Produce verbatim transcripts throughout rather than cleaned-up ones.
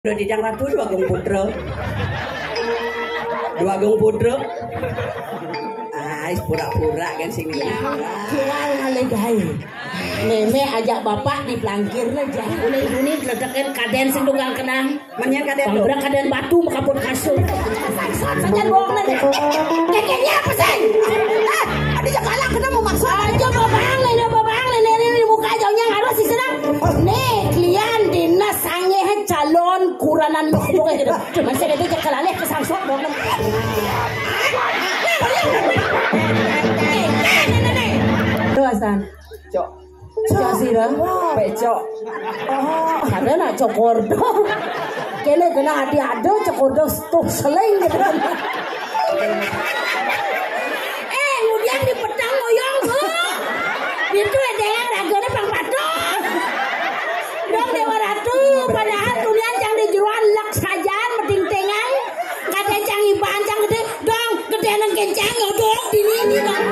Udah dijang ratu dua gung putra. Dua gung putra. Ah, is pura-pura kan sing ini. Jual ngalih gawe. Nenek ajak bapak di pelangkir lah, jah. Udah ini ledakan kaden sing tunggal kenang. Menyan kaden tuh. Panggerak kaden batu makaput kasur. Sajan bohong lah deh. Kekenya apa sih? Ah, ada yang galak kena mau maksa. Aja babang lah, babang lah, nenek di muka jauhnya harus sih senang. Nih, kalian dinas sange calon kuranan mukbuk gitu. Masih ada aja kelaleh kesangsot dong. Tuh, Hasan. Cok. Cok sira. Pecok. Oh, ada nak cokor dong. Kene kena hati ada cokor dong tuh seleng gitu. Eh, ngudiang di petang ngoyong, Bu. Itu ya dengan ragane pang patok. Dong Dewa Ratu, padahal tulian cang di jeroan lek sajan meding tengai. Kate cang iban cang gede, dong gede nang kencang ya dong dini ini dong.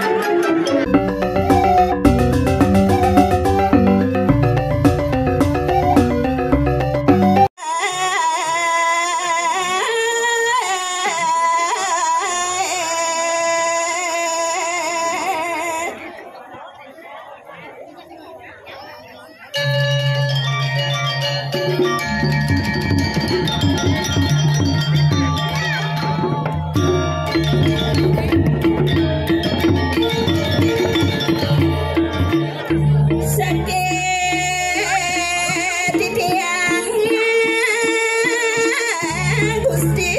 Sakit titiang Gusti.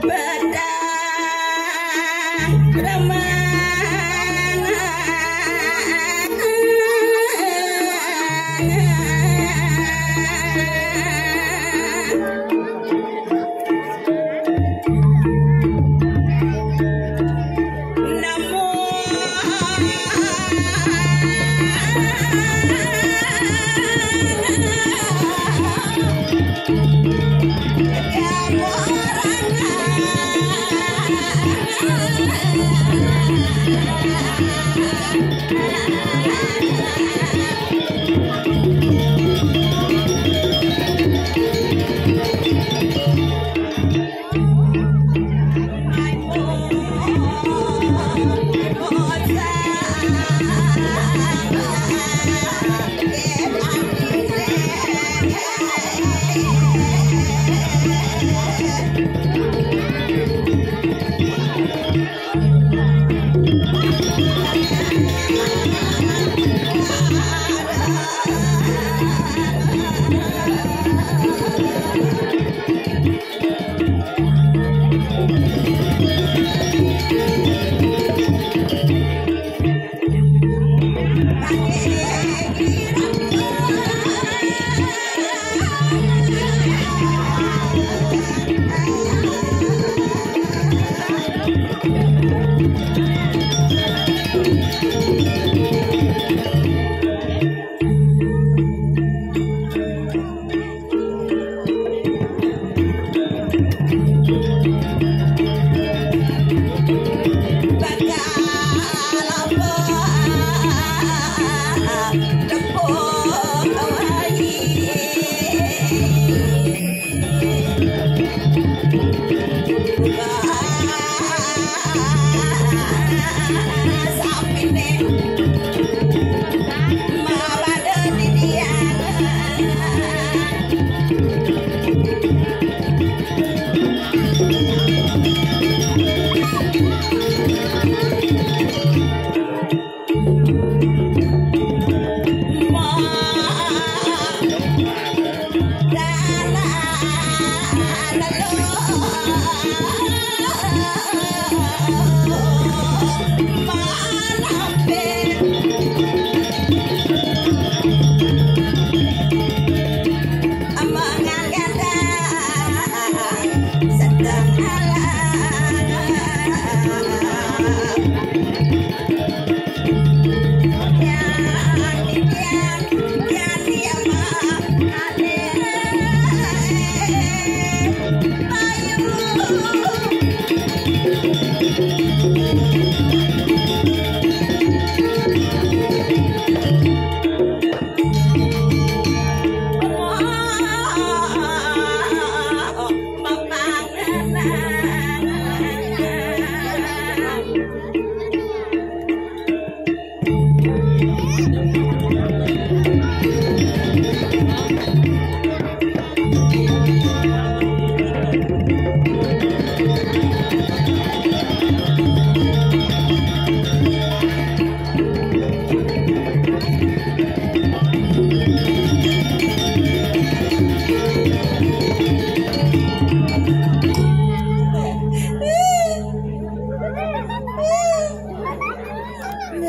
Batang remang.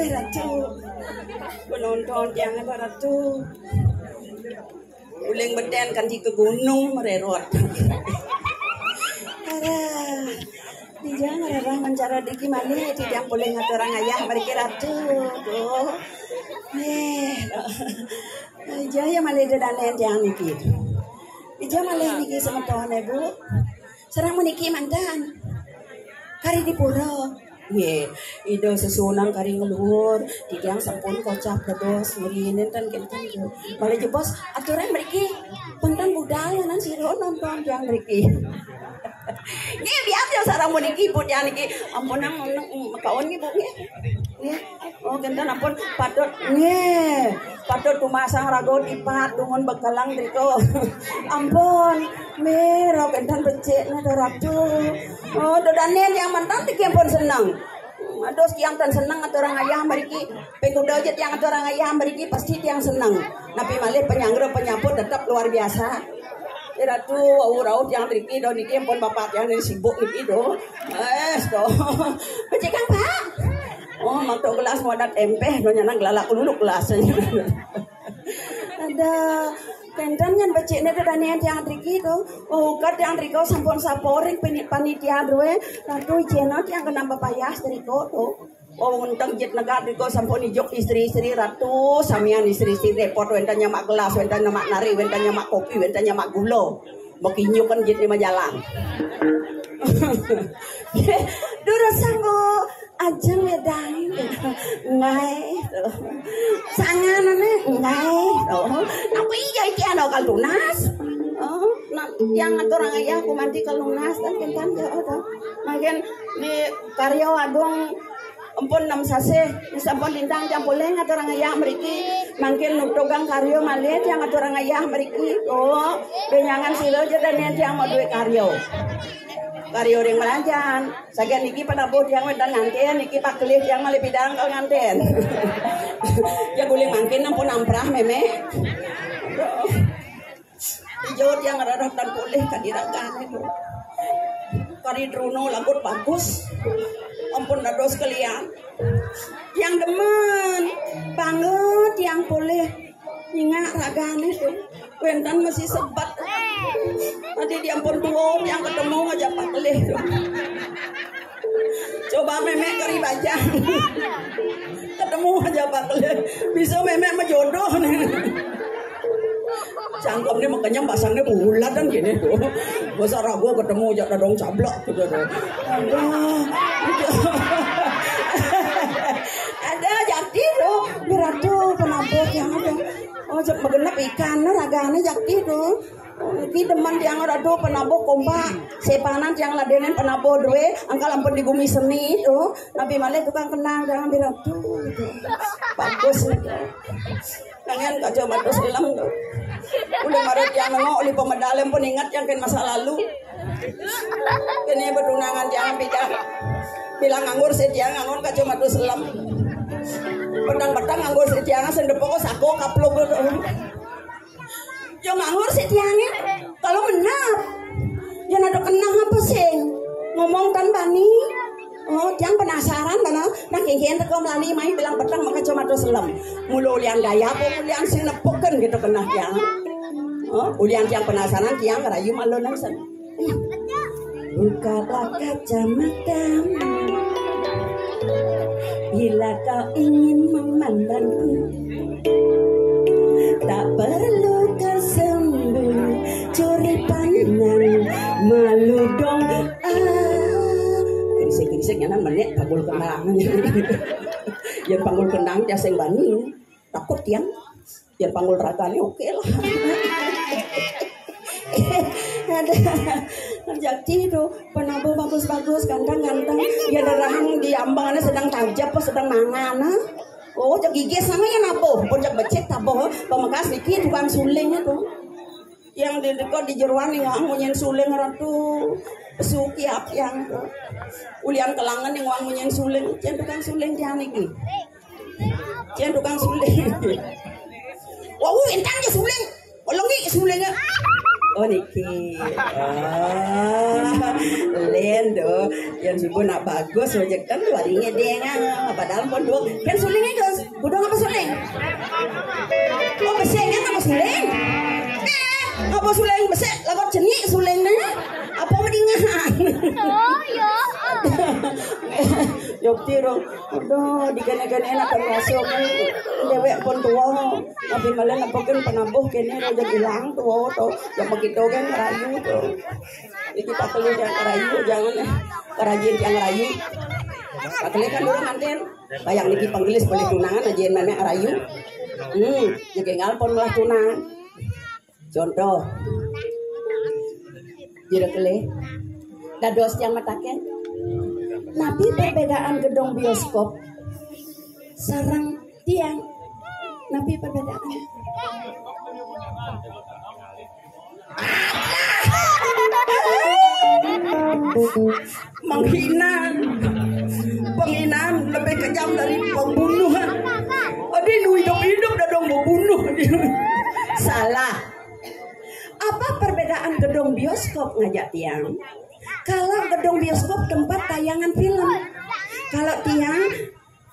Ratu. Penonton tiang apa, Ratu? Uling beden kan di ke gunung mererot. Arah. Dija ngarerah mencara driki malih, dija polih ngaturang ayah mriki, Ratu. Duh. Eh. Dija ya malih dedane tiang niki. Dija malih niki semeton, Bu. Sareng meniki mantan. Kari di pura. Nggih, Ida sesuunan kari ngluhur, titiang sampun kocap dados ngriki nenten kenten. Malih jebos aturan mriki. Penten budal ngenan sira nonton tiang mriki. Nggih, biar ya sareng meniki, Bu, tiang niki. Ampun, nang, nang, mekaun nggih, Bu, nggih. Nggih. Oh, kenten ampun patut. Nggih. Patut tumasang raga tipat dungun bekelang drika. Ampun. Mira kenten becikne to, Ratu. Oh, dodane tiang mantan niki ampun seneng. Aduh, tiang tan seneng ngaturang ayah mriki. Pekuda aja tiang ngaturang ayah mriki pasti tiang seneng. Napi malih penyanggra penyambut tetap luar biasa. Eh, Ratu, wau rauh tiang mriki do niki ampun bapak tiang niki sibuk niki do. Eh, to. Becik, Kang, Pak. Oh, mantuk gelas muadat empeh do nyanang gelalak lulu gelas. Ada kenten ngan becikne to dane tiang mriki to. Oh, ukat tiang mriki sampun saporing pini-, panitia duwe. Ratu jena tiang kena bepayah mriki to. Oh, unteng jit negak mriki sampun ijuk istri-istri, Ratu, samian istri-istri repot wenten nyemak gelas, wenten nyemak nari, wenten nyemak kopi, wenten nyemak gula. Bekinyukan jit lima jalan. Durus sanggup. Ajeng wedang. Ngai. Sanganane ngai. Oh, apa iya iki ana kal tunas? Oh, nak yang ngaturang ayah kumanti kal lunas dan kenten ya, oh, to. Mungkin di karya agung ampun enam sasih, sampun lintang tiang polih ngaturang ayah mriki. Mungkin nutugang karya malih tiang ngaturang ayah mriki. Oh, benyangan sira aja dan yang tiang mau duit karya. Karya ring merajan. Sagan niki penabuh tiang wénten nganten, niki pakelih tiang malih pidang kal nganten. Ya guling mangkin ampun amprah, Mémé. Ijo tiang rarah tan polih kadi ragané to. Kari Druno lagut bagus. Ampun dados kelian. Tiang demen. Bangga tiang polih. Ingat ragané to. Wénten masih sebat. Tadi dia ampun tua, tiang ketemu aja pakelih to. Coba Mémé kari bajang. Ketemu aja pakelih. Bisa Mémé majodoh nih. Cangkem nih makanya pasangnya bulat kan gini to. Masa ragu ketemu aja dadong cablak gitu to. Aduh. Ada jati to. Beratu penabuh yang ada. Oh, cek magenep ikan, ragané jati to. Oh, niki demen tiang Ratu penabuh kompak. Sepanan tiang ladenin penabuh duwe, angkal ampun di gumi seni to. Napi malih tukang kenang tiang Ratu to. Bagus to. Kangen kacamata selem to. Udah marah tiang nengok, uli pemedal ampun ingat yang kan masa lalu. Kene betunangan tiang pidah. Bilang nganggur sih tiang nganggur kacamata selem. Petang-petang nganggur sih tiang sendepok sako kaplok to. Yo nganggur sih tiangnya. Kalau menap, yo nado kenang apa sing ngomong tan bani. Oh, tiang penasaran bana. Nah, kengken teko melani mai bilang petang maka cuma tuh selem. Mulu ulian gaya apa ulian sing nepuken gitu kenah tiang. Oh, ulian tiang penasaran tiang rayu malu nang sen. Bukalah kacamatamu. Bila kau ingin memandangku, tak perlu kau sembunyi curi pandang malu dong. Ah, kerisik-kerisik nyana menek panggul kenang. Yang panggul kenang tiang sing bani. Takut tiang. Yang panggul ragane oke lah. Ada. Jadi itu penabuh bagus-bagus, ganteng-ganteng. Ya darahang di ambangannya sedang tajap apa sedang mangan, ah. Oh, cek gigis sama ya nabuh. Pun cek becik tabuh. Pemekas niki tukang suling itu. Yang di dekat di jeruan nih wang munyin suling Ratu. Suki apiang. Ulian kelangan nih wang munyin suling. Cek tukang suling dia niki. Cek tukang suling. Wah, entang je suling. Olongi sulingnya. Oh, niki. Oh, Lendo. Yang subuh nak bagus, ojek kan dua ringgit dia kan. Padahal pun dua. Kan suling, Gus. Gudang apa suling? Oh, besik kan apa suling? Eh, apa suling? Besik, lagu cenik suling nih. Apa mendingan? Oh, ya. Yok tiro. Aduh, dikene-kene nak termasuk kan. Dewek pun tua. Tapi malah nampakin penabuh kene, ojek ilang tua tu. Yang begitu kan rayu tu. Ini kita perlu yang rayu, jangan, eh, kerajin yang rayu. Katanya kan dulu nganten, kayak niki penggelis boleh tunangan aja yang namanya rayu. Hmm, jadi ngalpon malah tunangan. Contoh. Jero kelih. Dados tiang mataken. Napi perbedaan gedung bioskop sareng tiang? Napi perbedaan? Menghina. Penghinaan lebih kejam dari pembunuhan. Aduh, nu hidup-hidup dah dong mau bunuh. Salah. Apa perbedaan gedung bioskop ngajak tiang? Kalau gedung bioskop tempat tayangan film. Kalau tiang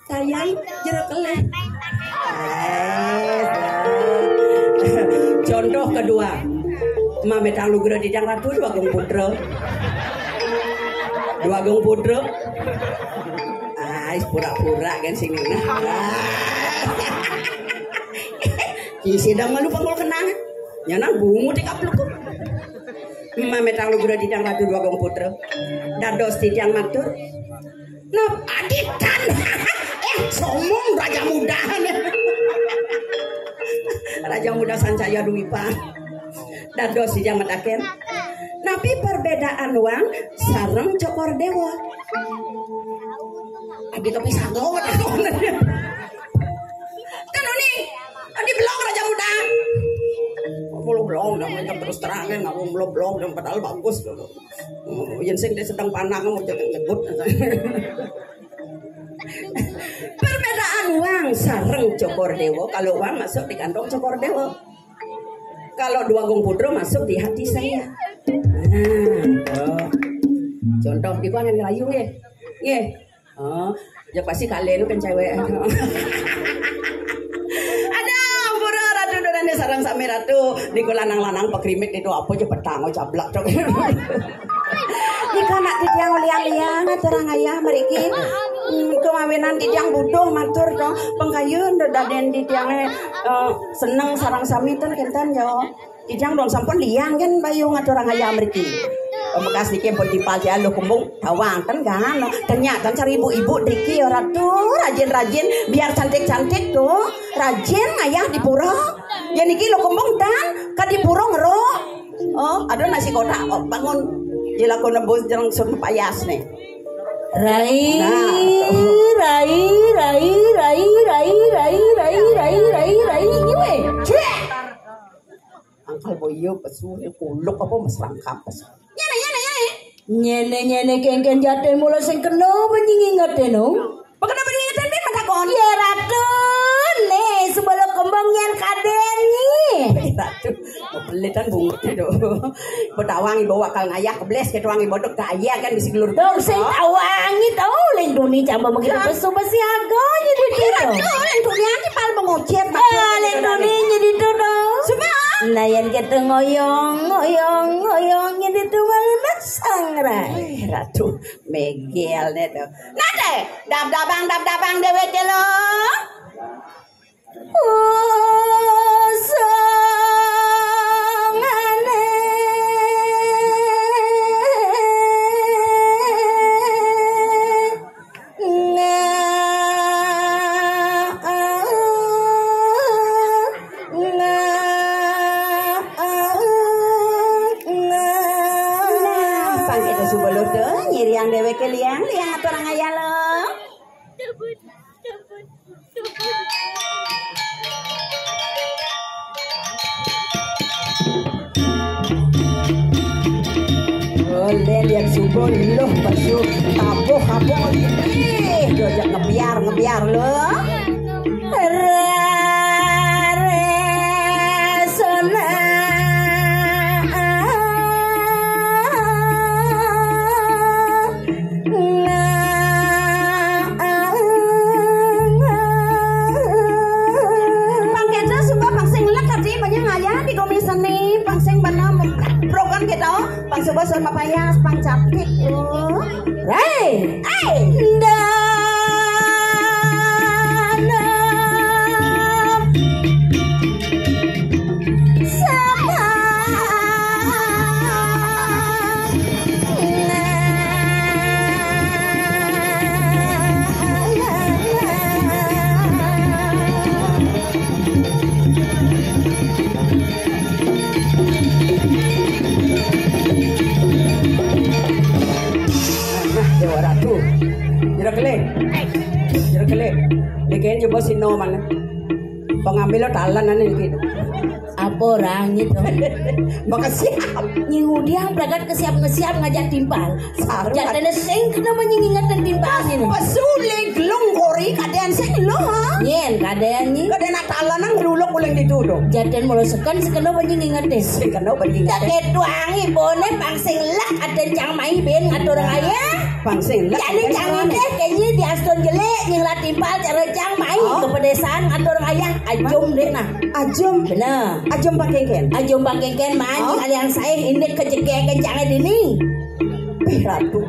tayang jero kelih. Eh, contoh kedua, mametang lugra dijang ratu Dwagung Putra. Dwagung Putra. Ah, pura-pura kan sini. Ki sidang malu pengul kenang. Nyanang bungu di kapluk. Mametang lugra dijang ratu Dwagung Putra. Dados titiang matur. Nah, aditan. Eh, somong Raja Muda. Raja Muda Sancaya Dwipa. Dados titiang mataken. Napi perbedaan wang sareng Cokor Dewa? Adi tapi sago. Kan ini, adi belum Raja Muda. Belum, belum, jangan terus terang ya, nggak belum, belum, yang padahal bagus gitu. Oh, yang sing dia sedang panah, mau jangan nyebut. Perbedaan wang sareng Cokor Dewa. Kalau wang masuk di kantong Cokor Dewa. Kalau Dwagung Putra masuk di hati saya. Nah, oh. Contoh di yang rayu nggih. Nggih. Oh, ya pasti kalian kan cewek. Ada ampura Ratu Durane sareng sami Ratu. Niku lanang-lanang pekrimit itu apa aja petang, oh, cablak, cok. Nika nak titiang liang-liang aturang ayah mriki. Hmm, kemawinan titiang butuh matur to. Pengkayun daden titiange, eh, seneng sareng sami ten kenten ya. Titiang dong sampun liang kan bayu ngaturang ayah mriki. Pemekas niki pun timpal dia lo kembung tawang kan kan. Ternyata cari ibu-ibu driki ya Ratu, rajin-rajin biar cantik-cantik tuh. Rajin ngayah di pura. Ya niki lo kembung tan ka di pura ngero. Oh, ada nasi kotak, oh, bangun. Jilako nebus jeng sun payas nih. Rai, nah, rai, rai, rai, rai, rai, rai, rai, rai, rai, rai, iwe. Cek. Angkal boyo pesu ne kuluk apa mas rangkap pesu. Nyene, nyene, nyene. Nyene, nyene, kengken jaten mula sing kena benyingi ngateno. Pakena benyingi ten ben matakon. Ya Ratu, ne sebelum kembang nyan kaden ni. Ratu, pelitan bungut itu. Betawang ibu wakal ngayah kebles ke tuang ibu dek gaya kan bisi gelur. Dong sing tawangi tau linduni jamba begitu. Ya. Pesu besi ago jadi gitu. Ratu, linduni aja pal mengocet. Ah, linduni jadi itu dong. Suka. Nah, yang kita ngoyong, ngoyong, ngoyong jadi itu malah sangrai. Eh, Ratu, megel deh tuh. Nate, dab-dabang, dab-dabang dewek lo. Usungane nga, nga, nga. Nah, pangkita suba lo tuh, nyiriang dewek ke liang, liang aturang ayah lo. Oleh lihat subur loh pasu tabuh apa ih dojak ngebiar ngebiar loh. Rare sona Pang suba sun mapayas, pang cantik, loh. Hei, hei. Nah, Dewa Ratu. Jero kelé. Jero kelé. Dikén jebos sino mana. Pengambil lo talan ane gitu. Apa orang gitu? Makasih. Nying udiang berangkat ke siap ngesiap ngajak timpal. Saru. Jatene sing kena menye ngingetin timpal ini. Pesuling gelung kori kadén sing lo, ha? Nyén kadén nyi. Kadén nak talan nang ngeluluk uling dituduh. Jaten mula seken sekena menye ngingetin. Sekena menye ngingetin. Tak ketuang ibone pang sing lek ada cang mai ben ngatur ayah. Pang sing lek. Jadi cang ideh kenyi di aston jelek nying lah timpal cara cang mai. Oh. Kepedesan ngatur ayah. Ajum deh nah. Ajum. Bener. Ajum pakengken. Ajum pakengken man. Oh. Nying aliang sae indik kejegeken cange dini. Pih Ratu.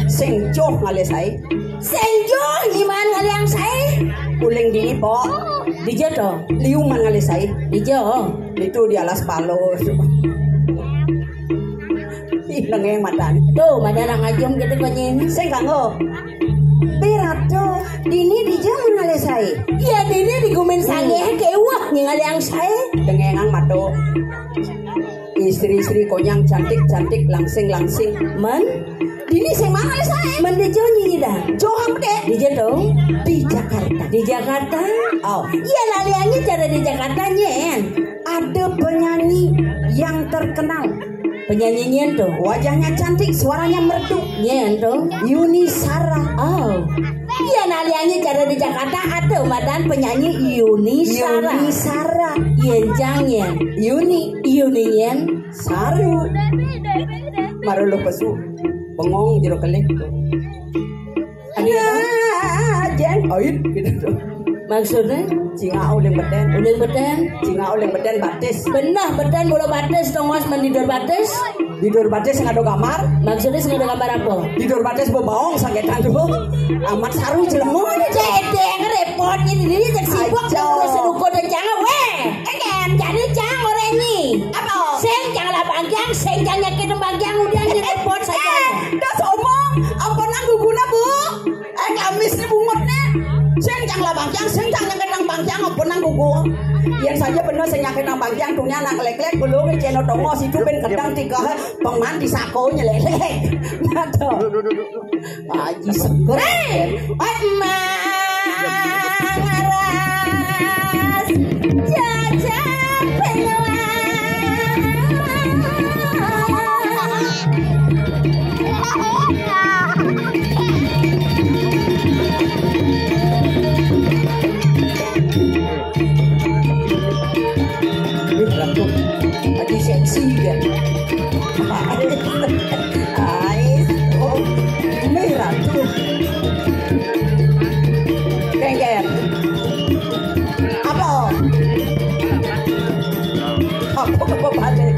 Sing joh ngalih sae. Sing joh nyiman ngaliang sae. Uling dini, Pok. Dija to. Liu man ngalih sae. Dija. Itu di alas palo. Ih, lengeng madan. Tuh, madan ngajum gitu konyeng. Sing kanggo. Pih Ratu, dini dija man ngalih sae. Ya dini digumin sange kewah nying ngaliang sae. Dengengang mato. Istri-istri konyang cantik-cantik langsing-langsing. Man? Dini sing mana sae? Man dija nyinyi dah. Johan deh. Dija to? Di Jakarta. Di Jakarta? Oh. Iya laliannya cara di Jakarta nyen. Ada penyanyi yang terkenal. Penyanyi nyen to? Wajahnya cantik, suaranya merdu. Nyen to? Yuni Sara. Oh. Iya naliannya cara di Jakarta ada madan penyanyi Yuni Sara. Yuni Sara. Yen jang nyen. Yuni. Yuni nyen. Saru. Maru lo pesu. Bengong jero kelih. Ada ya, Jen. Ait gitu tuh. Maksudnya? Cinga uling beten. Uling beten. Cinga uling beten batis. Benah beten mula batis tongos mendidur batis. Tidur batis sing ada gambar. Maksudnya sing ada gambar apa? Tidur batis bebaong saketan tuh. Amat saru jelema. Jadi yang repot ini dia cek sibuk. Aja. Terus seduko dan jangan weh. Eken, jadi jangan orang ini. Apa? Sing jangan lah bangkiang, sing jangan nyakit bangkiang udah ini repot saja. Eh, dah sombong. Ampun nang guguna, Bu. Eh, kamis ni bungut ni. Sing jangan lah bangkiang, sing jangan nyakit nang bangkiang ampun nang gugu. Yang saja benar sing nyakit nang bangkiang dunia anak lek-lek belum ceno tongos itu ben kedang tiga pengman di sako nyelelek. Aduh. Haji Seger. Hei, Mat Mangaras, jajak pengelah. Ih, Ratu. Lagi seksi dia. Ais. Oh, ini Ratu. Kengken. Apa? Apa, apa balik?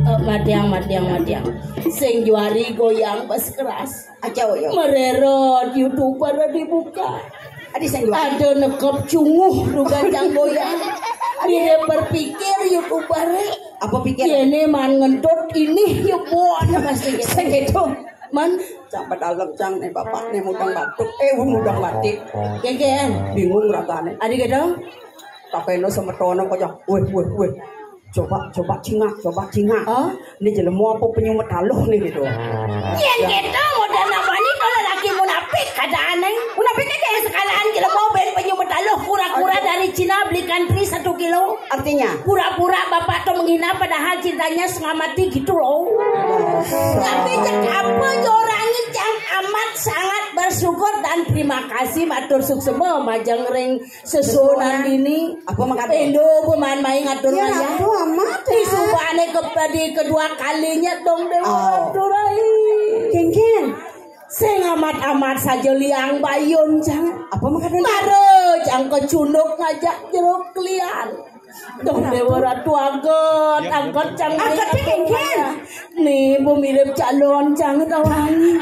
Eh, matiang, matiang, matiang. Sing juari goyang pas keras. Aja, yo. Mererot YouTuber dibuka. Adi sing juari. Ada nekep cunguh dugan cang goyang. Dia berpikir YouTuber. Apa pikir? Ini man ngentut ini ya buahnya pasti gitu. Sing gitu. Man, cang pedalem cang nih bapak nih mudang batuk. Eh, mudang batik. Kengken. Bingung rasanya. Adi gitu. Tapi lo semetono kok, weh, weh, weh. Coba, coba cingak, coba cingak. Oh? Ini jelema apa penyumet aluh nih gitu. Yen gitu, modal nambah nih kalau laki munafik, kada aneh. Munafik aja yang sekalian jelema ben penyumet aluh, kura-kura dari Cina beli country satu kilo. Artinya? Pura-pura bapak tuh menghina padahal cintanya setengah mati gitu loh. Tapi cek apa orang ini cang amat sangat bersyukur dan terima kasih matur suksema majeng ring sesuunan ini. Apa mengatakan? Indo buman main ngatur. Ya, aku amat, ya. Di subane ke, di kedua kalinya dong, Dewa. Oh. Aduh, Rai. Kengken. Sing amat-amat saja liang bayun, cang. Apa mengatakan? Mare, cang kecunduk ngajak jero kelian. Dong Déwa Ratu aget, aget cang. Aget, Kéngkén. Nih, Bu mirip calon cang tawang.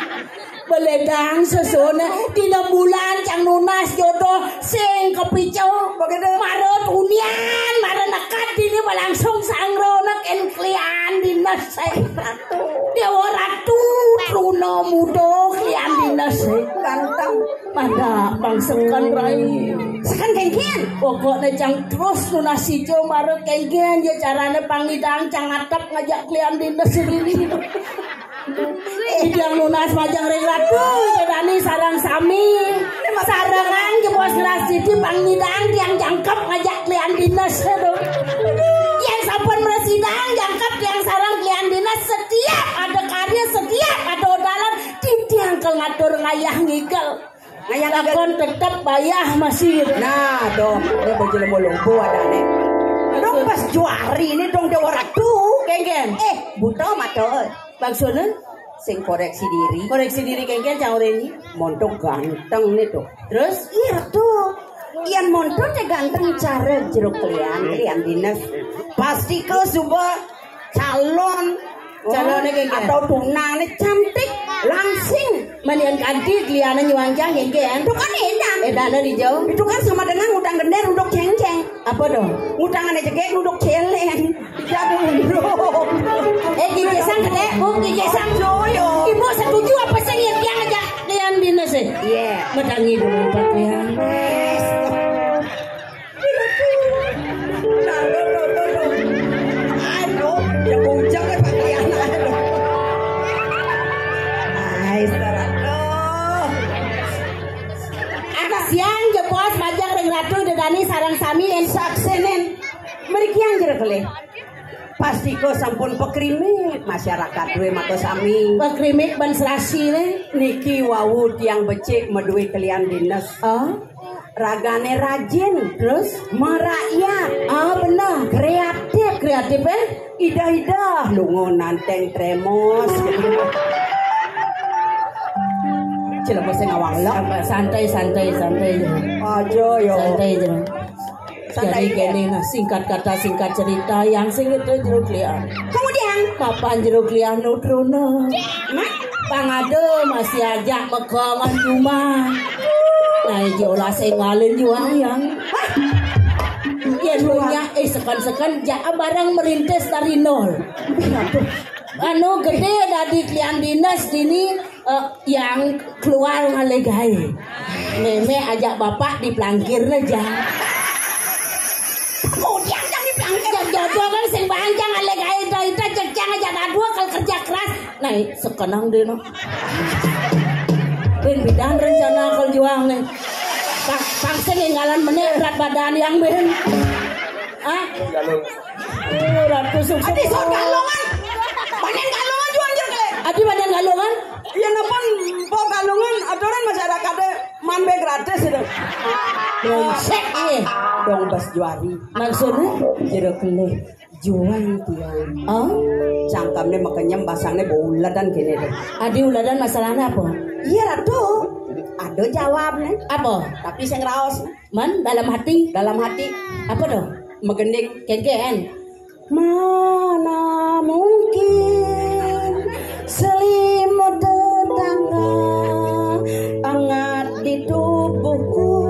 Beledang sesone dina bulan cang nunas jodoh sing kepicu. Begitu. Marut unian, marut nekat dini langsung sangro nek en klian dinas. Déwa Ratu Truna Muda klian dinas. Ganteng. Pada bang seken rai. Seken Kéngkén. Pokoknya cang terus nunas ijo marut Kéngkén ya carane pangidang cang atep ngajak klian dinas ini. Idang nunas majeng ring ratu, Ida Dani sareng sami. Sarengan jebos ngrasidi pangidang tiang jangkep ngajak klian dinas, aduh. Yang sampun mresidang jangkep tiang sareng klian dinas setiap ada karya, setiap ada dalan, titiang kel ngatur ngayah ngikel. Ngayah ngikel. Lakon tetep bayah masih. Nah, dong, ini baju lembu-lembu ada nih. Dong pas juari ini dong Déwa Ratu. Kéngkén. Eh, buta mata. Maksudnya? Sing koreksi diri. Koreksi diri Kéngkén, cang oreni. Monto ganteng nih tuh. Terus? Iya tuh. Yan monto te ganteng cara jero klian, klian dinas. Pasti ke suba calon. Calonnya Kéngkén. Atau tunangne cantik, langsing. Mandian kanti kliannya nyuangjang Kéngkén. Itu kan enak. Enak di jauh. Itu kan sama dengan ngutang gender untuk cengceng. Apa dong? Ngutangan aja kayak duduk celeng. Jadi duduk. Eh, Ki Gesang, Dek, Bu, Ki Gesang. Joyo. Ibu setuju apa sih yang dia ngajak klian dinas sih? Iya. Medangi dulu, Pak, ya. Aduh, ya bujang ya, Pak, ya. Hai, Sarah. Aduh. Anak siang jebos majeng ring Ratu Ida Dani sareng sami en saksenen. Mriki yang jero kelih. Pastika sampun pakrimik masyarakat duwe maka sami. Pakrimik ban serasi ne. Niki wau tiang becik maduwe klian dinas. Oh. Ragane rajin, terus merakyat. Ah, benar. Kreatif. Kreatif, eh? Idah-idah lunga nanteng tremos. Cilemu sing awang lek. Santai, santai, santai. Aja ya. Santai, Jero. Santai. Jadi kene, nah, singkat kata, singkat cerita, yang sing itu Jero Klian. Kemudian? Papan Jero Klian nutruna. Mak? Pangada masih ajak mekongan cuma. Nah, iki olah sing ngalin juang yang. Hah? Yen punya, eh, seken-seken, jak barang merintis dari nol. Anu gede dadi klian dinas dini, eh, yang keluar ngalih gawe. Nenek ajak bapak di pelangkir aja. Kemudian yang di pelangkir. Yang jodoh kan sing bancang ngalih gawe, ita-ita cekcang aja dadua kalau kerja keras. Nah, sekenang deh no. Ben bidan rencana kalau juang nih. Pak, pangse ninggalan meneh berat badan yang ben. Ah? Oh, Ratu Sukses. Adi son kalongan. Panen kalongan juang jero kele. Adi panen kalongan? Iya, napa po kalongan aturan masyarakatnya mambe gratis itu. Brengsek, iya. Dong bas juari. Maksudnya? Jero kele. Juang tiang. Oh? Cangkemnya makenyem, basangnya bau uladan kene deh. Adi uladan masalahnya apa? Iya, Ratu. Ada jawabnya. Apa? Tapi sing raos. Man, dalam hati. Dalam hati. Apa tuh? Megending. Kengken. Mana mungkin selimut tetangga hangat di tubuhku,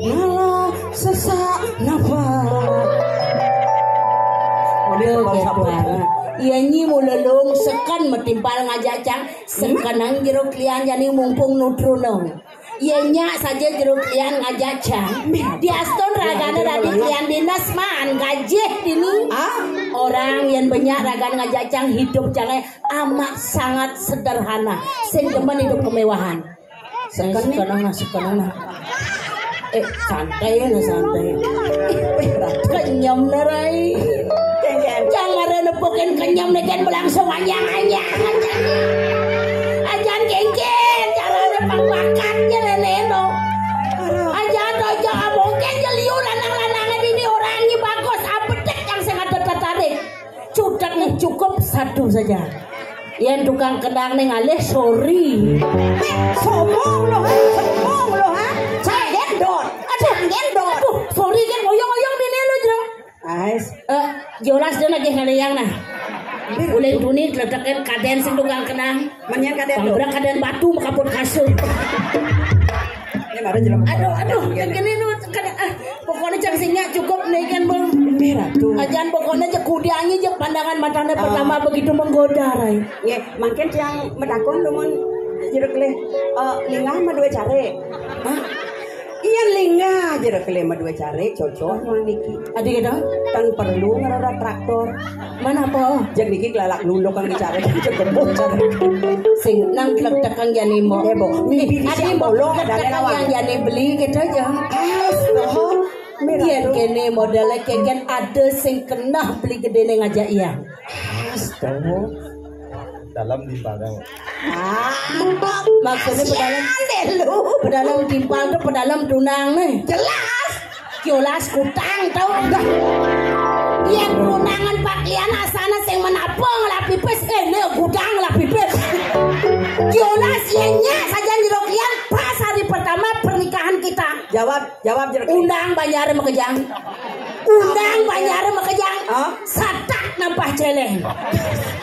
malah sesak nafas. Iya, nyi mula lung seken metimpal ngajak cang, sekenang jero klian jani mumpung nutruna. Yen nyak saja jero klian ngajak cang. Diastun ragane dadi klian dinas man gajih dini. Ah? Orang yen benyak ragane ngajak cang hidup cange amat sangat sederhana. Sing demen hidup kemewahan. Sekenang, sekenang. Eh, santai ya, santai. Kenyem nerai. Jangan ada nepukin kenyem nih kan berlangsung anyang-anyang. Ajan kengken, carane pang bakatnya rene no. Ajan dojo mungkin jeliu lanang-lanangan ini orangnya bagus, apetek yang sangat tertarik. Cukup nih, cukup satu saja. Yang tukang kendang nih ngalih, sorry. Eh, sombong lo, ha? Sombong lo, ha? Cak gendot. Aduh, gendot. Aduh, sorry kan, oyong-oyong dini lo, Jero. Pas dia lagi ngaliang nah. Uling tuni tletekin kadén sing tukang kenang. Mendingan kadén tuh. Panggerak kadén batu makaput kasur. Ini baru jelek. Aduh, aduh, yang gini nu, kada, ah, pokoknya cang sing nya cukup nih kan, Bang. Merah tuh. Ajan pokoknya cek kudiangi cek pandangan matanya pertama begitu menggoda, Rai. Nggih, mangkin tiang medakon dumun jero kelih, eh, lingah mah dua cari. Hah? Iya, lingah jero kelih mah dua cari, cocok mah niki. Adi gitu? Tan perlu ngerora traktor. Mana apa? Jek niki kelalak luluk kang dicari, jek gembok cari. Sing nang tek-tek kang jani mo. Eh, Bo, mimpi di adi siang mo bolong, tek-tek ada kang lawang. Yang jani beli gitu aja. Astaga. Yen kene modele keken ada sing kenah beli gedene ngajak iya. Astaga. Dalam di padang. Ah, maksudnya pedalam, pedalam timpal tuh pedalam tunang nih. Jelas. Kiolas kutang tau. Dah. Yen tunangan pakaian asana sing menapung lah pipis, eh, ini gudang lah pipis. Kiolas yennya saja jero kian pas hari pertama pernikahan kita. Jawab, jawab jero kian. Undang banjar makejang. Undang banjar makejang. Hah? Satak nampah celeng.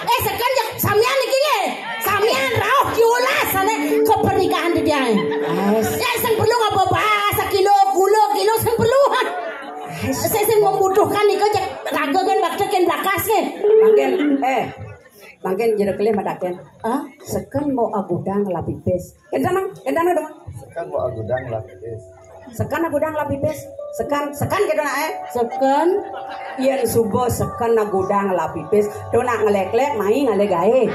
Eh, sekan jak samian niki nggih. Samian rauh kiolas sana ke pernikahan di dia. Yes. Ya, sing perlu apa bahasa kilo, kulo, kilo sing perlu. Yes. Saya sing membutuhkan nika jak raga kan bakte kan blakas kan. Mangkin, eh, mangkin jero kelih madaken. Hah? Sekan mau agudang lapipis. Kencan, Mang? Kencan dong. Sekan mau agudang lapipis. Sekan agudang lapipis. Sekan, sekan gitu nak eh. Sekan. Yen subuh sekan agudang lapipis. Tuh nak ngelek-lek, main ngalih gae.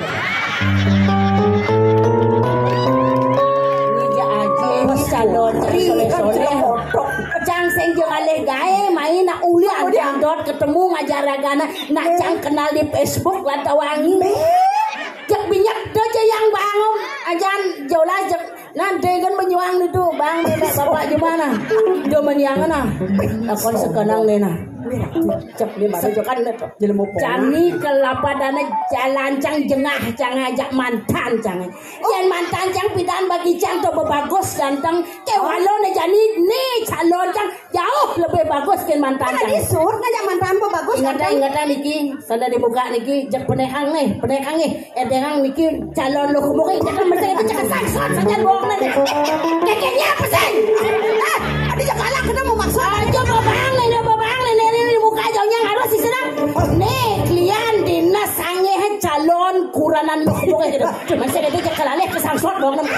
Ini ja aja, ini calon, calon soleh-soleh. Cang sing jeng alih gae, main nak ulian, ulian. Cang dot ketemu ngajar ragana, nak cang kenal di Facebook, Latawangi. Cek minyak tu je yang bangun. Ajan jolas cek. Nanti kan menyuang itu, Bang, minta bapak gimana? Dia menyiangan nah. Akon sekenang nih nah. Cek dia baru kan jelemu. Jani kelapadane jalan cang jengah cang ajak mantan cang. Yen mantan cang pidan bagi cang to bebagus ganteng. Kewalone jani ni calon cang jauh lebih bagus ke mantan. Mana cang. Disuruh ngajak mantan bagus. Ingatan, ingatan niki, sana dibuka niki, jek penehang nih, penehang nih. Eh, penehang niki calon lo kemuke, jangan mesti itu jangan sangsot saja bohong nanti. Kekenya apa sih? Ah, ada sekolah kena mau maksud. Aja babang nih, babang nih, nih, nih, buka jauhnya harus di sana. Nih, klian dinas sange calon kuranan lo kemuke gitu. Masih itu cek kelaleh kesangsot bohong nanti.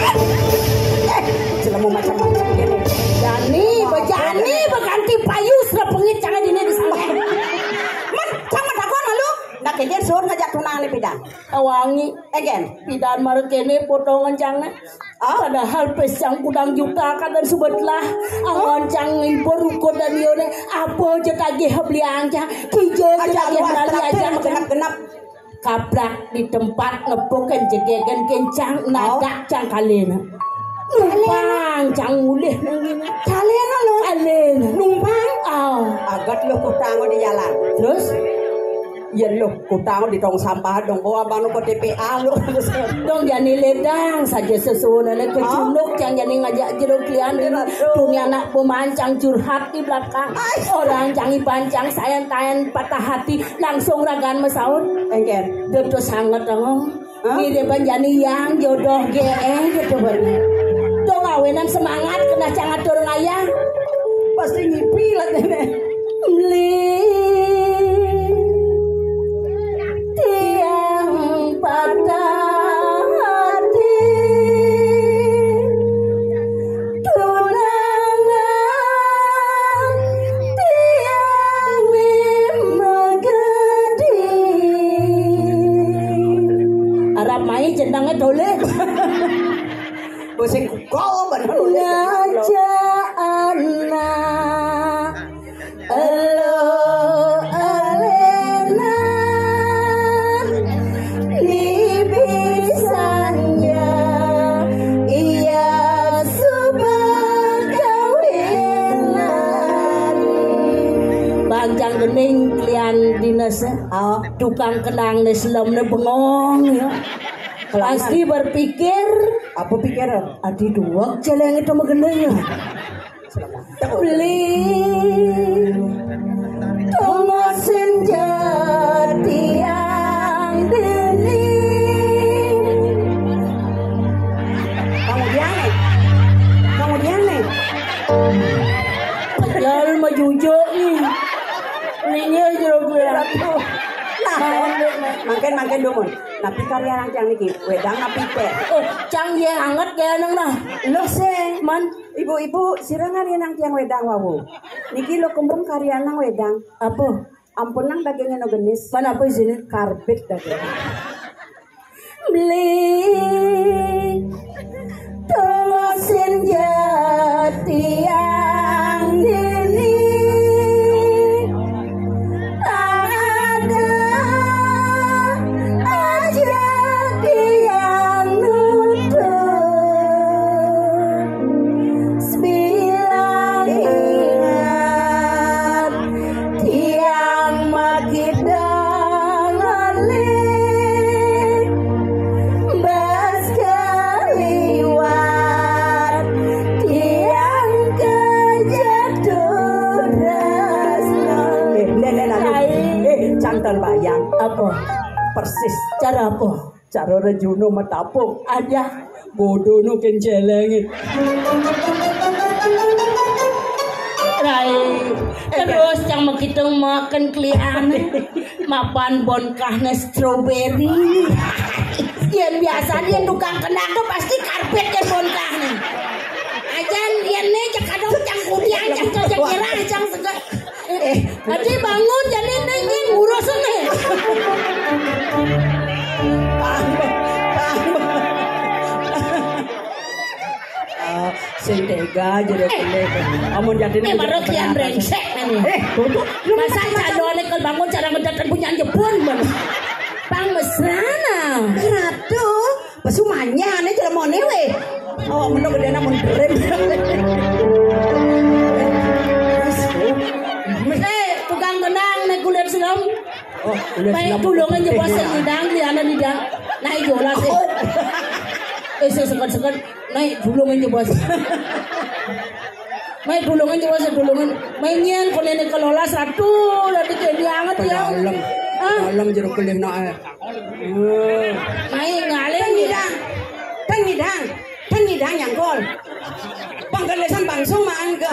Eh, jelemu macam-macam gitu. Jani, bejani, beganti payu, serap pengit, jangan dini di sana. Man, sama takon lalu. Nak kejadian suruh ngajak tunangan nih pidan. Tawangi. Egen. Pidan marang kene potongan jangan. Ah? Padahal pes yang kudang juta kadang subetlah. Awan cang ngibur ruko dan yone. Apa aja tagih beli aja. Kijo aja aja tagih luar beli traktir aja. Genap-genap. Kaplak di tempat ngepukin jegegen kencang nadak cang kalena. Numpang cang mulih nang ngene. Kalena lo. Kalena. Numpang. Ah. Agat lo kutang di jalan. Terus? Ya lo kutang di tong sampah dong. Bawa banu ke T P A lo. Dong jani ledang saja sesuunane kecunduk cang jani ngajak jero klian dunia anak pemancang curhat di belakang. Orang cang iban cang sayan tayan patah hati. Langsung ragan masaur. Engken. Dodo sanget ngomong. Hah? Ngirim panjani yang jodoh G E gitu bener. Dong awenan semangat kena cang atur ngayah. Pasti ngipi lah dene. Beli tiang patah hati. Tunangan tiang lima gading. Arab mai jenenge tole. Bosing kok bener. Ngajak anak Elo Alena, ni bisanya iya suba kawinan. Bang Jang Gening klian dinas, eh. Oh. Tukang kenang ne selem ne bengong ya. Pasti berpikir. Apa pikir? Adi duwek celeng itu megendeng ya. Beli tongos senja. Iya nih. Kejal mah jujur nih. Nengil jero gue. Nah, mangkin, mangkin dumun. Napi karya nang tiang niki? Wedang napi téh? Eh, cang yé anget ya nang nah. Lo sih, man. Ibu-ibu, sira ngarya nang tiang wedang wau. Niki lo kembung karya nang wedang. Apa? Ampun nang dagingnya no genis. Mana apa isinya? Karbit daging. Beli tunggu senja tiang dini. Tak ada aja tiang nutup. Bila ingat tiang makita ngalih, bas kaliwat tiang kejatuh tresno. Eh, Nék, Nék, anu. Ai. Eh, cantel bayang. Apa? Persis. Cara apa? Cara Rejuno matapuk. Ada. Bodono kén céléngé. Rai, terus cang makitung makan keliané. Mapan bonkahné stroberi. Yén biasa yén tukang kendang tuh pasti karpet yén bonkahné. Ajan yén né cak kadang cang kudiang cang cang nyerah cang sega. Eh, adi bangun jadi nengin ngurus nih. Paham, paham. Ah, sing tega jero kene. Amun jadi ini baru kian brengsek kan ya. Eh, tuh, tuh, lu masa calon kalau bangun cara ngedakan punya Jepun, Bang. Pang mesrana. Ratu. Pesu manyane jelemané wé. Awak meno gedéna mun drem. Eh, tukang kenang nek kulit selam. Oh, kulit selam. Baik tulungan jebos sing ngidang, liana ngidang. Naik jolas, eh. Oh. Eh, sing seken-seken. Naik tulungan jebos. Mai dulungan coba sedulungan. Mai nyen konene kelolas ratu, ratu jadi anget ya. Dalam. Ah. Dalam jero kelih nak. Eh. Mai ngalih. Tengidang. Tengidang. Tengidang nyangkol. Panggelesan langsung maan ke.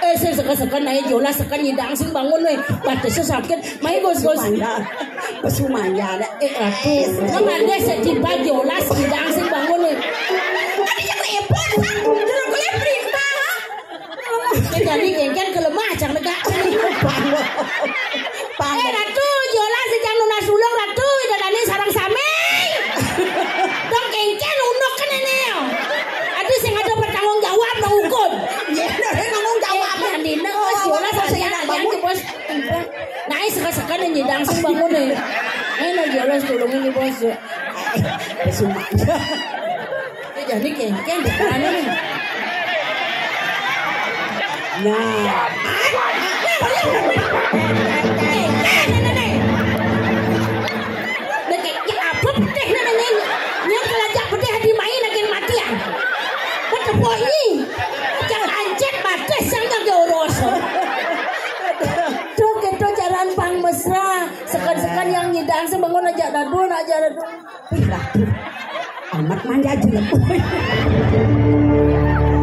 Eh, sing seken-seken naik jolas seken nyidang sing bangun weh. Batisnya sakit. Mai gos-gos. Sumaya. Sumaya. Eh, ratu. Nang ada sedih jolas nyidang sing bangun weh. Tadi jago epon, kan? Jero kuliah perintah. Jadi kengken ke lemah cang negak. Pang. Eh, ratu, jolas sing cang nunas dulung ratu, idadane sarang sami. Dong kengken unuk kan ini. Aduh sing ada bertanggung jawab nang hukum. Ya, ada tanggung jawab. Eh, yang dina, oh, jolas sing ada yang bos. Nah, seka-seka nih nyidang sing bangun nih. Eh, nah jolas tulungin nih bos. Sumaya. Eh, jadi kengken, bukan nih. Nah. Kengken, nah, nah, nah. Nah, kengken apa pedih, nah, nah, nah. Nyang kelajak pedih di main lagi mati ya. Betepoi. Jangan ancet batis yang kagak urusan. Tuh, gitu jalan pang mesra. Sekan-sekan yang nyidang sing bangun aja dadun, aja dadun. Ih, ratu. Amat manja jelek.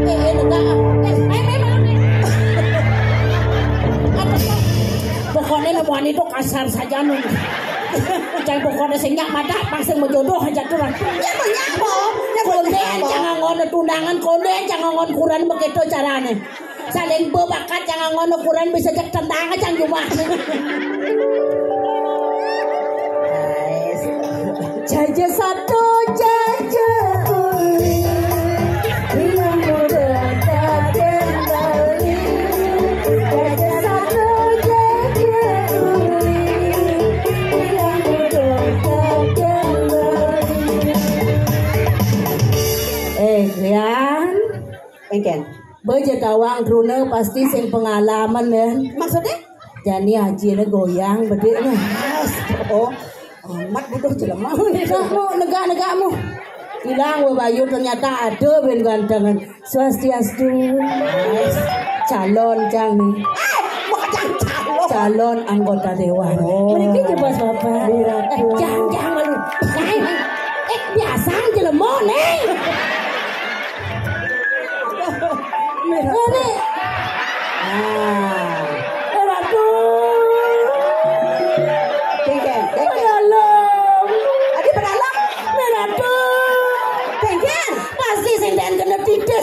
Eh, eh, enggak. Eh, eh, memang. Apa kok? Pokoknya nemuan itu kasar saja nun. Jangan pokoknya sing nyak mata, pas sing mau jodoh aja tuh lah. Ya mau nyapa? Ya mau nyapa? Konden jangan ngono tunangan, konden jangan ngon kuran begitu caranya. Saling bebakat jangan ngono ukuran bisa cek tentang aja cuma. Jaja satu jaja uli. Yang muda tak kembali. Jaja satu jaja uli. Yang muda tak kembali. Eh, Rian. Engken. Beje tawang trune pasti sing pengalaman ya. Maksudnya? Jani ajine goyang bediknya. Oh, amat butuh jelema. Negakmu, negak-negakmu. Bilang we Bayu ternyata ada ben gantengan. Swastiastu. Calon cang nih. Eh, bukan calon. Calon anggota dewan. Oh. Mereka coba bapak. Eh, jangan, jangan malu. Eh, eh, biasa jelema nih.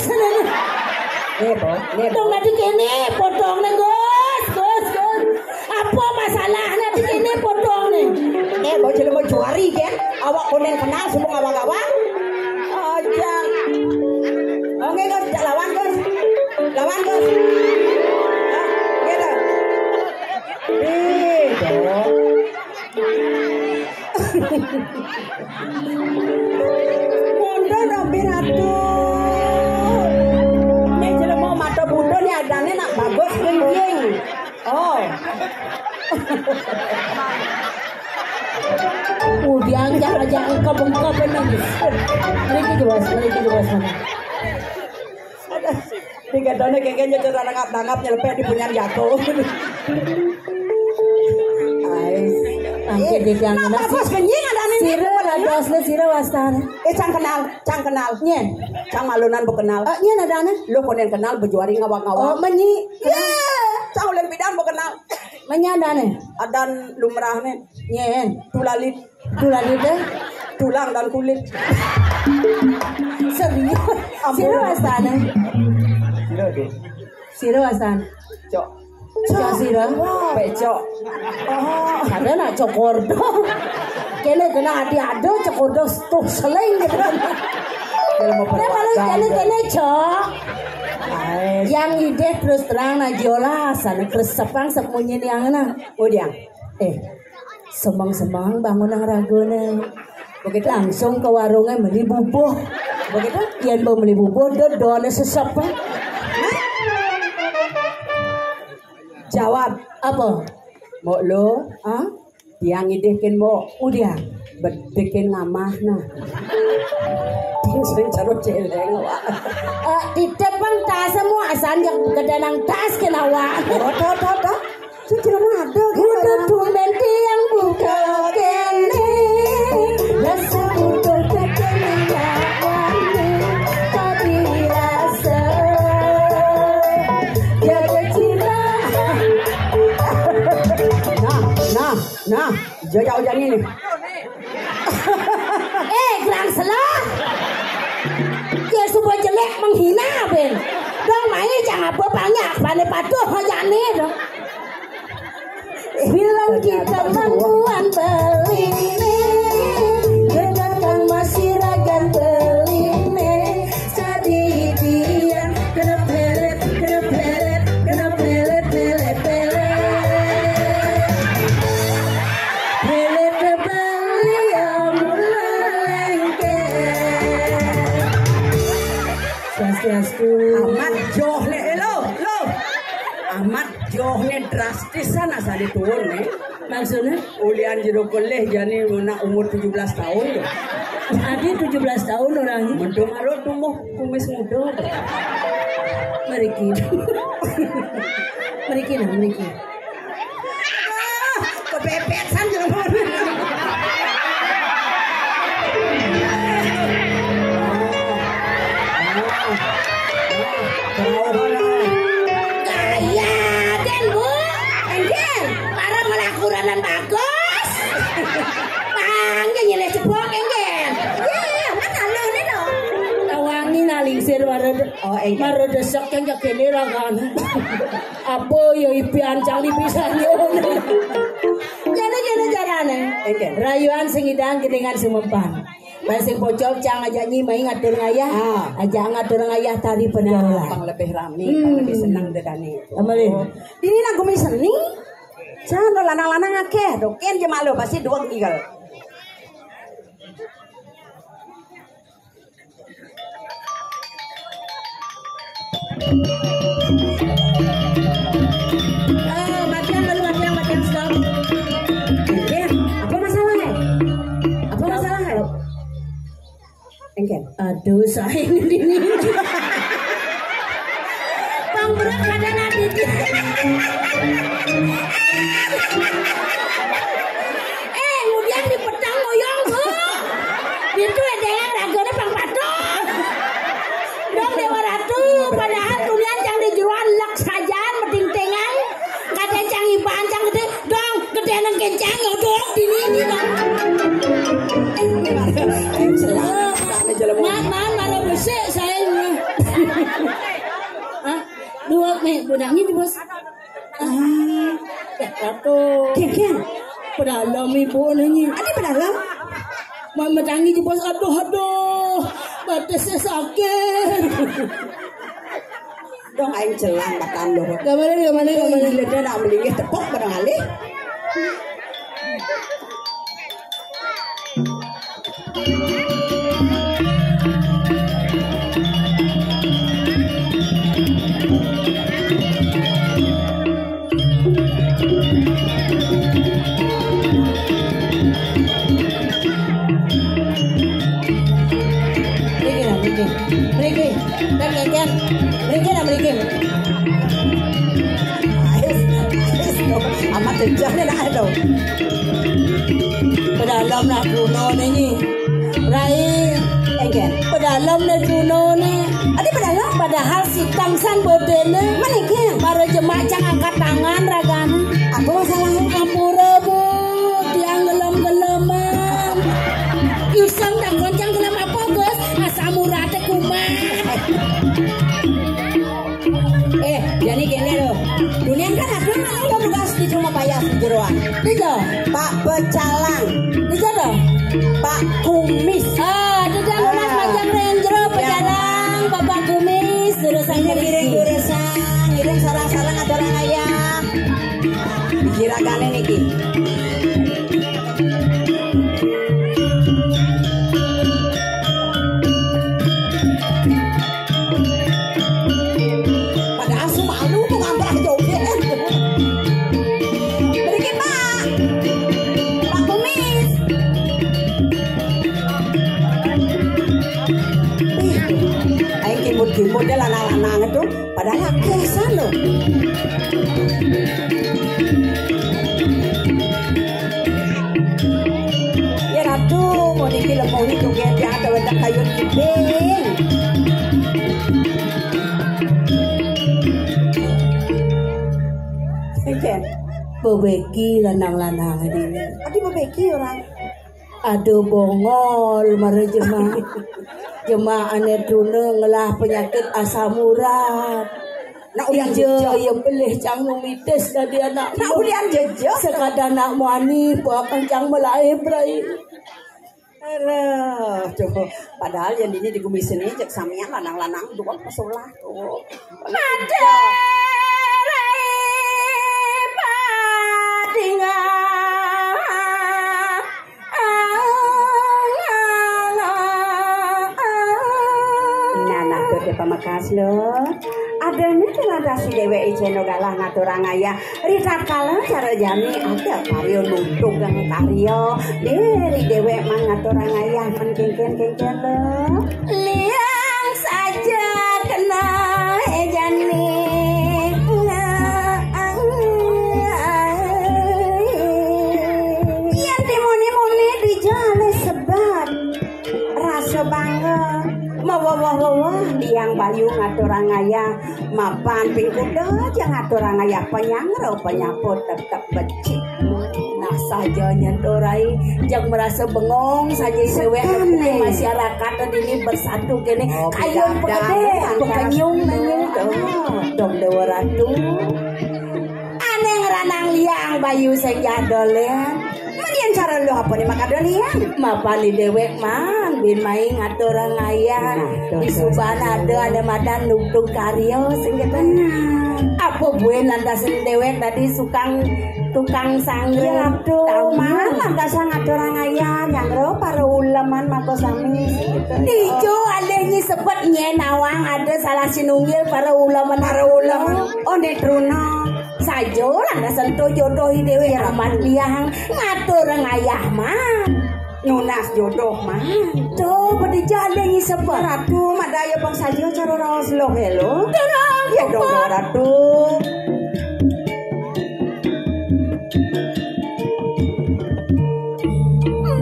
Nih, Mbok. Nih, Mbok. Dong, nanti kene potong nih, Gus. Gus, Gus. Apa masalahnya di kene potong nih? Nih, Mbok, jelema juari kan? Awak konen kenal, sumpung awak-awak. Aja. Oke, Gus, jak lawan, Gus. Lawan, Gus. Hah? Gitu. Nih, Mbok. Mundhut, Robi Ratu. Nek jelema mata butuh nih adane nak bagus, kengking. Oh. Udah, jangan, jangan kebengkak bener. Mriki jelas, mriki jelas. Tiga tahun kengkeng jadi rangap-rangap nyelepet di punyan jago. Ais. Angke di tiang. Nah, bagus, kenying ada nih. Sira, rados, sira wastan. Eh, cang kenal, cang kenal. Nyen. Cang malunan bekenal. Eh, nyen ada nih. Lo konen kenal bejuari ngawak-ngawak. Oh, menyi. Iya. Cang ulen bidang bekenal. Menyi ada nih. Adan lumrah nih. Nyen. Tulalit. Tulalit, eh? Tulang dan kulit. Serius? Ampun. Sira wastane? Sira, Dek. Sira wastane? Cok. Cok sira? Pecok. Oh, ada nak cokordo. Kene kena adi ada cokordo tuh seleng gitu. Ilmu. Nah, kalau perwata, kene, Cok. Kene, Cok. Ais. Yang ide terus terang nak jola sana keresepan sepunyi yang na. Udah. Eh, semang-semang bangun nang ragone. Begitu. Langsung ke warungnya beli bubuh. Begitu? Yen mau beli bubuh, dodone sesep. Hah? Jawab. Apa? Mbok lo, ah? Tiang idihkin, Mbok. Udah. Bedikin ngamah, nah. Ting sing jero celeng, Wak. Eh, titip bang tas semua asan yang gede nang tas kena, Wak. Oh, toh, toh, toh. Suci ada. Udah tumben tiang buka kene. Rasa butuh kene nyawane. Tapi rasa jaga cinta. Nah, nah, nah, jaga hujan ini. Eh, gerang selah. Ya, subuh jelek menghina, Ben. Dong, mai jangan apa banyak, pane patuh, hojane, dong. Bilang kita mampuan beli ini, dengan kang masih ragan beli ini. Sadi dia, kena pelet, kena pelet, kena pelet, pelet, pelet. Pelet beli yang mulai lengket. Swastiastu. Amat joh nih, eh, lo, lo. Amat joh nih drastis sana sadi turun nih. Maksudnya? Ulian jero kelih jani nak umur tujuh belas tahun ya. Adi tujuh belas tahun orangnya. Mendung aro tumbuh kumis muda. Mriki. Mriki nah, mriki. Ah, kepepesan jero. Gaya, Den, Bu. Enggih, para malah kuranan bagus. Panggih nyilih jebok, enggih. Iya, iya, kan anu ini loh. Tawangi nalingsir mara de-, oh, enggih, mara desek yang jagene ragan. Apa ya ibi ancang di pisan yo. Jane, jane carane. Enggih. Rayuan sing idang gedengan sumempan. Lah sing pojok cang ajak nyi mai ngatur ngayah. Ah. Ajak ngatur ngayah tari pergaulan. Nah, pang lebih rame, hmm, pang lebih senang dedane. Amalin. Oh. Ini nak gumi seni. Jangan lo lanang-lanang akeh, doken je malu pasti dua igel. Eh, matian, lalu matian, matian, stop. Eh, apa masalah, eh? Apa masalah, eh? Engken. Aduh, saya ini. Bang Bro, pada nanti. Eh, kemudian di petang ngoyong, Bu. Itu edengan ragane Bang Patung. Dong Dewa Ratu, padahal kemudian yang di jeroan lek sajaan, medingtengan. Kadang cang iban cang gede, dong, gede nang kencang, ya, dong, di ini, dong. Man, man, mana besik saya ini. Nih, bunangnya di bos. Ah, ya, satu. Kian, kian. Pedalam ibu nanya. Ada pedalam? Mama tangi di bos. Aduh, aduh. Batasnya sakit. Dong, aing celang matan lo. Gimana, gimana, gimana? Gila, dia nak melingkih tepuk pada ngalih. Riki, riki, riki. Dan ngeken. Riki, dan riki. Ais, ais, tuh. Amat jejak nih, nah, tuh. Pedalam nak Bruno nih. Rai, engken. Pedalam nih Bruno nih. Ada pedalam? Padahal si tangsan bodene. Mana engken? Baru jemak cang angkat tangan ragane. Apa masalahnya? Ampura, Bu. Tiang gelem-geleman. Yusang dan goncang gelem apa, Bos? Asam urate kumat. Eh, jadi gini loh. Dunia kan ada yang tugas di cuma payah jeroan. Tiga, Pak Pecalang. Tiga dong. Pak Kumis. Ah, tiga lunas Ah. Panjang Range Rover Ya. Pecalang, Bapak Kumis, jurusan Ini piring Riki. Jurusan, ini sarang-sarang atau orang ayah. Dikira kali niki. Padahal sumalu tuh ngamprah joget. Berikit, Pak. Pak Kumis. Ih, ayo kimut-kimut deh lanang-lanang itu. Padahal kesan loh. Ya Ratu, mau dikira mau itu dia ada wedak kayu kiping. Oke. Bebeki lanang-lanang ini. Tadi bebeki orang. Aduh bongol mara jema. Jema ane truna ngelah penyakit asam urat. Nak ulian Ija jejak. Yang pelih cang nu mitis dadi anak. Nak ulian jejak. Sekadar nak muani buakan cang melaib rai. Alah, coba. Padahal yang dini di kumis ini cek samian lanang-lanang dua pesolah. Oh. Mate rai padinga. Nah, nah, tuh dia pamekas lo. Adanya telah dasi dewek iceno galah ngaturang ayah. Ritatkala cara jani ada karya nuntung karya. Diri dewek man ngaturang ayah men kengken-kengken lo. Liang saja kena jani. Yen dimuni-muni dijane sebab rasa bangga. Mawawah-wawah tiang bayu ngaturang ayah. Mapan ping kuda aja ngaturang ayah penyangro penyapu tetep becik. Nah saja nyentuh rai, jang merasa bengong saja sewek Sekali. Masyarakat ini bersatu kene. Oh, kayun pegede, bekenyung nanya. Oh, dong Dewa Ratu. Ane ngeranang liang bayu sing jadol ya. Mending cara lu apa nih maka dolian? Mapani dewek man bin main ngatur ayah. Nah, tuh, di tuh, suban tuh. Ada ada madan nugdug karya sing kata. Nah. Apa buin lantasin dewek tadi sukang tukang sangre. Ya tuh, tamu. Man lantasan ngatur ayah nyangro para uleman mako sami. Dijo alih nyi sebet nyen nawang ada salah sinunggil para uleman. Para uleman. Oh, Nek Truna. Saja lantasan to jodoh dhewe amat liang ngatur ngayah man. Nunas jodoh man. To bede jale ngisep Ratu madaya bang saja cara raos loh helo. Terang ya dong Ratu.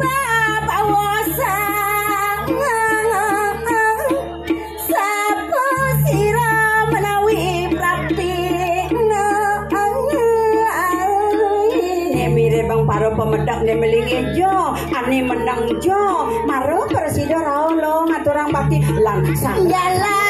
Bapak wasa. Sapa sira menawi prakti? Ne mire bang para pemedhek ne melinge jo, ane meneng jo, mara prasida rauh lo ngaturang bakti lan sang. Jala